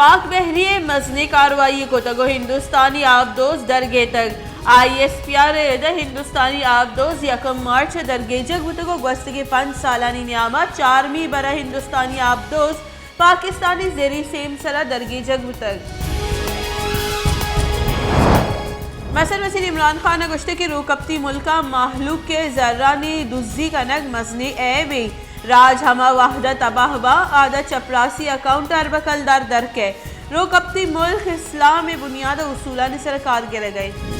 پاک بحری ءَ مزنیں کاروائی کتگ ءُ ہندوستانی آبدوز درگیتگ۔ آئی ایس پی آر ءِ رد ءَ ہندوستانی آبدوز یکم مارچ ءَ درگیجگ بوتگ ءُ گوستگیں پنچ سالانی نیام ءَ چارمی بر ءَ ہندوستانی آبدوز پاکستانی زیری سیم سرا درگیجگ بوتگ۔ مصر وزیر عمران خان ءَ گوشتگ کہ روکپتی ملک ءَ مہلوک ءِ زرانی دزی کنگ مزنیں عیبے۔ راج ہما وہد ءَ تباہ باں، آ داں چپراسی اکاؤنٹ ءَ ارب ءَ کلدار در کئے۔ روکپتی ملک اسلام ءِ بنیاد ءُ اصولانی سرا کار گرگ ءَ انت۔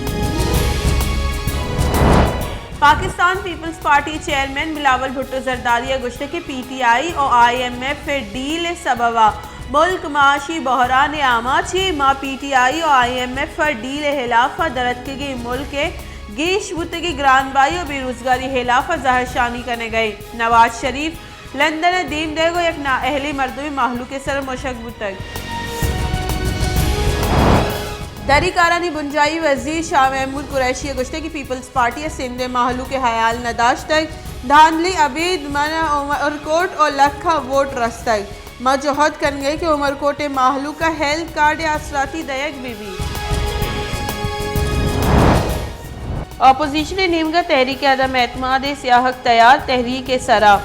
Pakistan Peoples Party chairman Bilawal Bhutto Zardari ءَ گوشتگ کہ پی ٹی آئی ءُ آئی ایم ایف ءِ ڈیل ءِ سبب ءَ ملک معاشی بحران ءِ آماچ ایں۔ ما پی ٹی آئی ءُ آئی ایم ایف ءِ ڈیل ءِ ہلاف ءَ درتکگیں ملک ءِ گیش بوتگیں گرانبہائی ءُ بے روزگاری ءِ ہلاف ءَ زہرشانی کنگ ءَ ایں۔ نواز شریف لندن ءَ دیم دئیگ ءُ یک نااہلیں مردمے مہلوک ءِ سر ءَ مشگ بوتگ۔ دری کارانی بنجاہی وزیر شاہ محمود قریشی ءَ گوشتگ کہ پیپلز پارٹی ءَ سندھ ءِ مہلوک ءِ ہیال نہ داشتگ۔ دھاندلی ابید من ءَ عمرکوٹ ءُ لکھ ءَ ووٹ رستگ۔ ما جہد کنگ ءَ ایں کہ عمرکوٹ ءِ مہلوک ءَ ہیلتھ کارڈ ءِ آسراتی دئیگ بہ بیت۔ اپوزیشن ءِ نیمگ ءَ تحریک عدم اعتماد ءِ سیاہگ تیار، تحریک ءِ سرا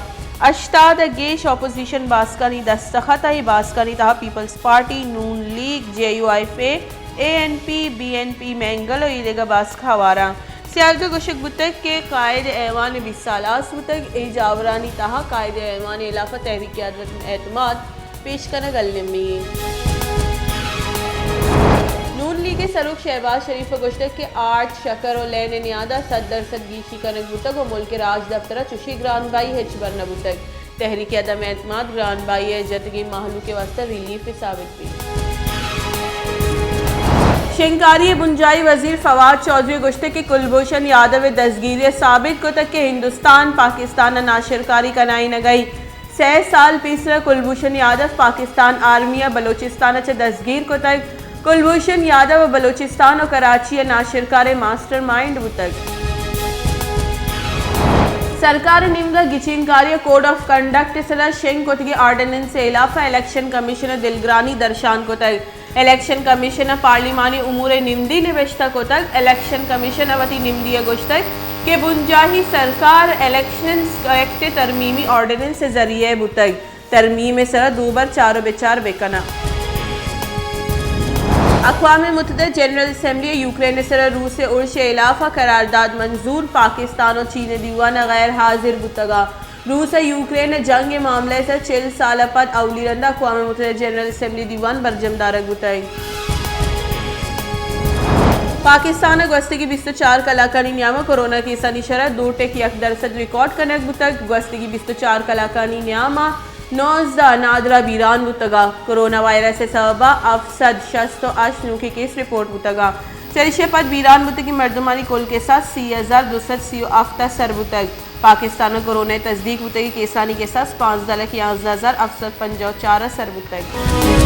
ہشتاد ءَ گیش اپوزیشن باسکانی دستخط ءَ، اے باسکانی تہا Peoples Party, Noon league, J U F A, A N P, B N P Mengal ءُ اے دگہ باسک ہوار اَنت۔ سیاہگ ءَ گوشگ بوتگ کہ قائد ایوان ءِ بیست سال آس بوتگ، اے جاورانی تہا قائد ایوان ءِ ہلاف ءَ تحریک عدم اعتماد پیش کنگ المی انت۔ نون لیگ ءِ سروک شہباز شریف ءَ گوشتگ کہ آرٹ، شکر ءُ لین ءِ نیاد ءَ صد درصد گیشی کنگ بوتگ ءُ ملک ءِ راجدپتر ءَ چشیں گرانبہائی ہچبر نہ بوتگ۔ تحریک عدم اعتماد گرانبہائی ءِ جتگیں مہلوک ءِ واستہ ریلیفے ثابت بیت۔ شنگکاری ءِ بنجاہی وزیر فواد چوہدری ءَ گوشتگ کہ کلبھوشن یادو ءِ دزگیری ءَ ثابت کتگ کہ ہندوستان پاکستان ءَ ناشرکاری کنائینگ ءَ اِنت۔ سئے سال پیسر ءَ کلبھوشن یادو پاکستان آرمی ءَ بلوچستان ءَ چہ دزگیر کتگ۔ کلبھوشن یادو ءَ بلوچستان ءُ کراچی ءَ ناشرکار ءِ ماسٹر مائنڈ بوتگ۔ سرکار ءِ نیمگ ءَ گچینکاری ءُ کوڈ آف کنڈکٹ ءِ سرا شنگ کتگیں آرڈیننس ءِ ہلاف ءَ الیکشن کمیشن ءَ دلگرانی درشان کتگ۔ الیکشن کمیشن ءَ پارلیمانی امور ءِ نمدی نبشتہ کتگ۔ الیکشن کمیشن ءَ وتی نمدی ءَ گوشتگ کہ بنجاہی سرکار الیکشنز ایکٹ ءِ ترمیمی آرڈیننس ءِ ذریعہ ءَ بوتگ۔ ترمیم ءِ سرا دوبر چار ءُ بچار بہ کناں۔ اقوام متحدہ ءِ جنرل اسمبلی ءَ یوکرین ءِ سرا روس ءِ ارش ءِ ہلاف ءَ قرارداد منظور، پاکستان ءُ چین ءِ دیوان ءَ غیر حاضر بوتگ اَنت۔ روس ءَ یوکرین ءِ جنگ ءِ معاملہ ءِ سرا چل سال ءَ پد اولی رند ءَ اقوام متحدہ ءِ جنرل اسمبلی دیوان برجم دارگ بوتگ۔ پاکستان ءَ گوستگیں بیست ءُ چار کلاکانی نیام ءَ کرونا کیسانی شرح دو ٹک یک درسد ریکارڈ کنگ بوتگ۔ گوستگیں بیست ءُ چار کلاکانی نیام ءَ نوزدہ نادراہ بیران بوتگ اَنت۔ کرونا وائرس ءِ سبب ءَ ہفت سد شست ءُ ہشت نوکیں کیس رپورٹ بوتگ اَنت۔ چریشی ءَ پد بیران بوتگیں مردمانی کل کساس سی ہزار دو سد سی ءُ ہفت ءَ سر بوتگ۔ پاکستان ءَ کرونا ءِ تصدیق بوتگیں کیسانی کساس پانزدہ لکھ یازدہ ہزار ہفت سد پنجاہ ءُ چار ءَ سر بوتگ۔